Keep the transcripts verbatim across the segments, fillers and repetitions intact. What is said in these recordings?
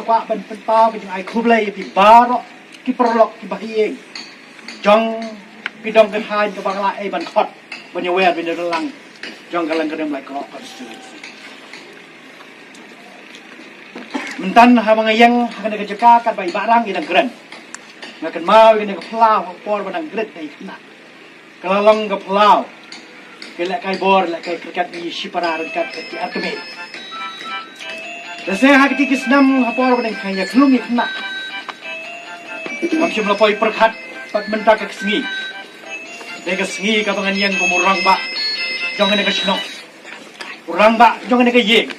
Kwah ban pynpaw ka jingai khublei ïa phi baroh ki paralok ki bahaïing jong ki dong ki thaiñ kaba nga la ai ban khot ban ïawer ban ïadon lang jong ka Lyngkyrnem Laitkroh constituency. Mynta haba nga ïeng ha kane ka jaka katba i Bah Rang i dang kren, nga kynmaw ïa kane ka phyllaw ha por ba dang kren ïa i khynnah. Ka la long ka phyllaw ka lehkai bor, lehkai cricket na i Shipara ryngkat bad ki artylli. Lehse ha kiti ki snem ha por ba dang kren ïa ka long i khynnah, ngam shym la poi pyrkhat pat mynta ka sngi. Dei ka sngi kaba ngan ïeng kum u rangbah jong kane ka shnong, u rangbah jong kane ka ïing,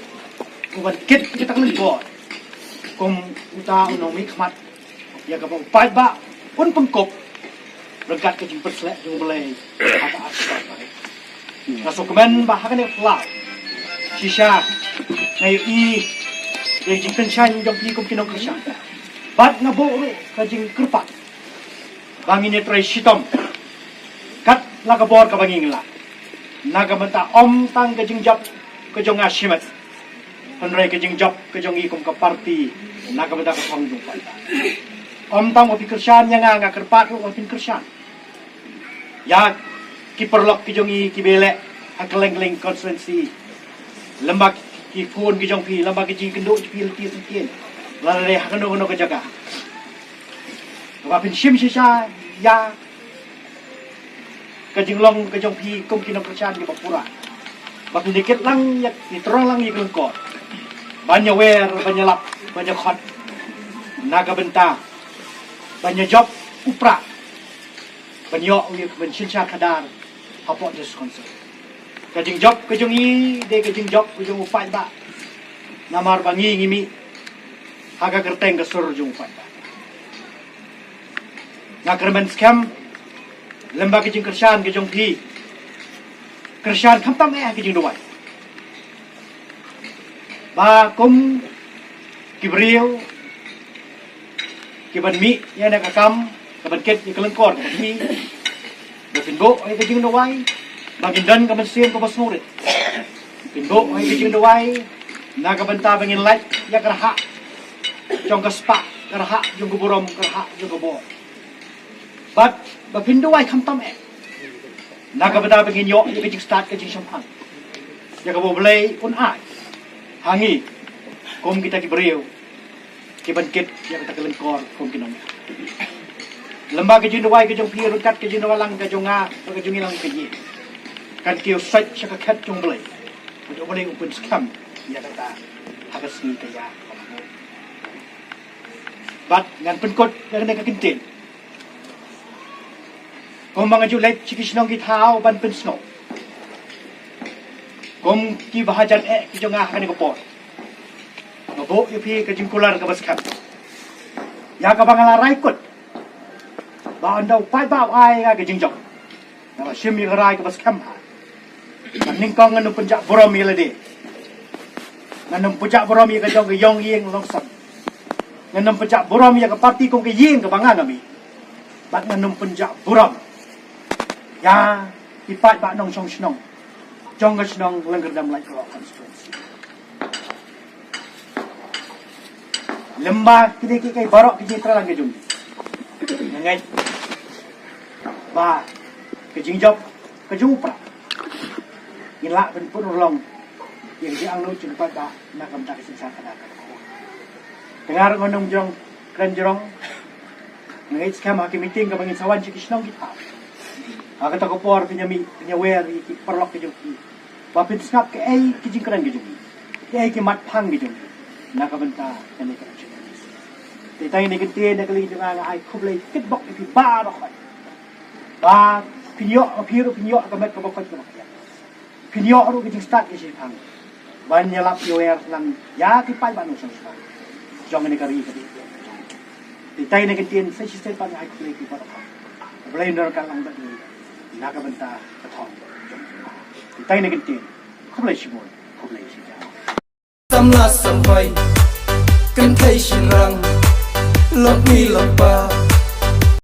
u ban kit ïa kata ka lyngkor kum uta u nongmihkhmat ïa kaba u paidbah un pynkup ryngkat ka jingpynsleh jong U Blei ha ka ar spah. Nga sngewkmen ba ha kane ka phyllaw shisha nga ïohi ïa ka jingkynshew jong phi kum ki nongkyrshan. Bad nga buh ruh ka jingkyrpad ba ngin ïatrei shitom kat la ka bor kaba ngin lah, na ka bynta ym tang ka jingjop ka jong nga shimet, hynrei ka jingjop ka jong ngi kum ka party na ka bynta ka thong jong u paidbah. Ym tang ba phi kyrshan ïa nga, nga kyrpad ruh ba phin kyrshan ïa ki paralok ki jong ngi kiba leh ha kylleng kylleng constituency, lem bad ki khun ki jong phi, lem bad ki jingkynduh jong phi lynti syngkien, lada dei ha kano kano ka jaka. Ba phin shim shisha ïa ka jinglong ka jong phi kum ki nongkyrshan kiba pura, ba phin ïa kit lang ïa, ïa tyrwa lang ïa ka lyngkor ban ïawer, ban ïalap, ban ïakhot na ka bynta ban ïajop u prah, ban ïoh u ïa ka ban synshar khadar hapoh District Council. Ka jingjop ka jong ngi dei ka jingjop ka jong u paidbah, namar ba ngi ngi mih ha ka kyrteng ka sur jong u paidbah. Nga kyrmen skhem lem bad ka jingkyrshan ka jong phi, kyrshan khamtam eh ha ka jingduwai, ba kum ki briew ki ban mih ïa kane ka kam ka ban kit ïa ka lyngkor kaba phi, ba phin buh ïa ka jingduwai ba ngin don ka mynsiem kaba sngewrit, phin buh ïa ka jingduwai na ka bynta ba ngin lait ïa ka rahak jong ka spah, ka rahak jong ka burom, ka rahak jong ka bor. Bad ba phin duwai khamtam eh na ka bynta ba ngin ïoh ïa ka jingstad ka jingshemphang ïa kaba U Blei un ai ha ngi kum kita ki briew ki ban kit ïa kata ka lyngkor kum ki nongñiah. Lem bad ka jingduwai ka jong phi ryngkat ka jingduwai lang ka jong nga bad ka jong ngi lang ka ïing, kan kiew sait sha ka khet jong U Blei, bad U Blei un pynskhem ïa kata ha ka sngi ka ïa. Bad ngan pynkut ïa kane ka kyntien. Kumba nga ju leit sha ki shnong ki thaw ban pynsngew kum ki bahajan eh ki jong nga ha kane ka por, nga buh ïa phi ka jingkular kaba skhem ïa kaba nga la rai kut ba ynda u paidbah u ai nga ka jingjop, nga la shim ïa ka rai kaba skhem ha ka nyngkong. Ngan ym pynjah burom ïa lade, ngan ym pynjah burom ïa ka jong ka ïong ïing long song, ngan ym pynjah burom ïa ka party kum ka ïing kaba nga nga mih, bad ngan ym pynjah burom ïa ki paidbah nongshong shnong jong ka shnong Lyngkyrnem Laitkroh constituency. Lem bad kine kiei kiei baroh ki jingtreilang ki jong ngi, nga ngeit ba ka jingjop ka jong u prah ngin lah ban pynurlong ïa ka jingangnud jong u paidbah na ka bynta ka synshar khadar kaba khuid. Te nga ruh ngan ym jrong kren jrong, nga ngeit skhem ha ki meeting kaba ngin sa wan sha ki shnong ki thaw, ha kata ka por phin ïa mih phin ïa wer ïa ki paralok ki jong phi, ba phin sngap kaei ki jingkren ki jong ngi, kaei ki mat phang ki jong ngi na ka bynta kane ka election. Te tang ïa kane ka ktien na ka liang jong nga, nga ai khublei kitbok ïa phi baroh ba phin ïoh, phi ruh phin ïoh ka met kaba koit kaba khiah, phin ïoh ruh ka jingstad ka jingshemphang ban ïalap ïawer lang ïa ki paidbah nongshong shnong jong kane ka ri ka dei. Te tang ïa kane ka ktien sa shisien pat nga ai khublei ïa phi baroh. Khublei na ka lang bad ngi na ka bynta ka thong jong ngi. Te tang ïa kane ka ktien, khublei shibun, khublei shihajar. Samla samphai, kynthei shynrang, lok mi lok pa,